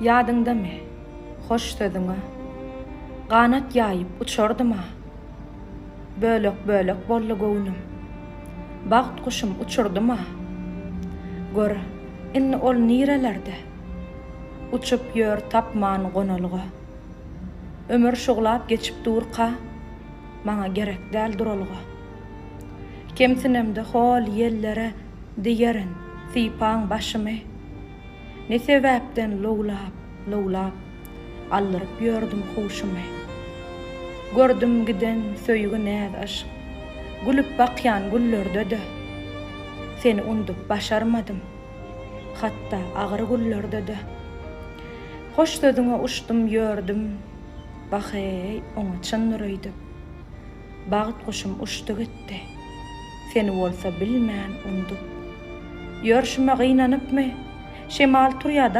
Ýadyňdamy, hoş sözüňe. Ganat ýaýyp uçardym-a. Bölek-bölek boldy göwnüm. Bagt guşum uçurdym-a. Gör, indi ol nirelerde? Uçup ýör tapman gonalga. Ömür şuglap geçip durka, Maňa gerek däl duralga. Kemsinemde hol ýellere Diýerin, sypaň başymy. Ne sebäpden lowlap, lowlap, Aldyryp ýördüm huşumy. Gördüm giden söýgi näz-yşk, Gülüp bakýan güllerde-de. Seni undup başarmadym, Hatda agyr günlerde-de. Hoş sözüňe uçdum ýördüm, Bah-eý, oňa çyndyr öýdüp. Bagt guşum uçdy gitdi. Seni bolsa bilmän undup. Ýörşüme gynanypmy? Şemal turýa.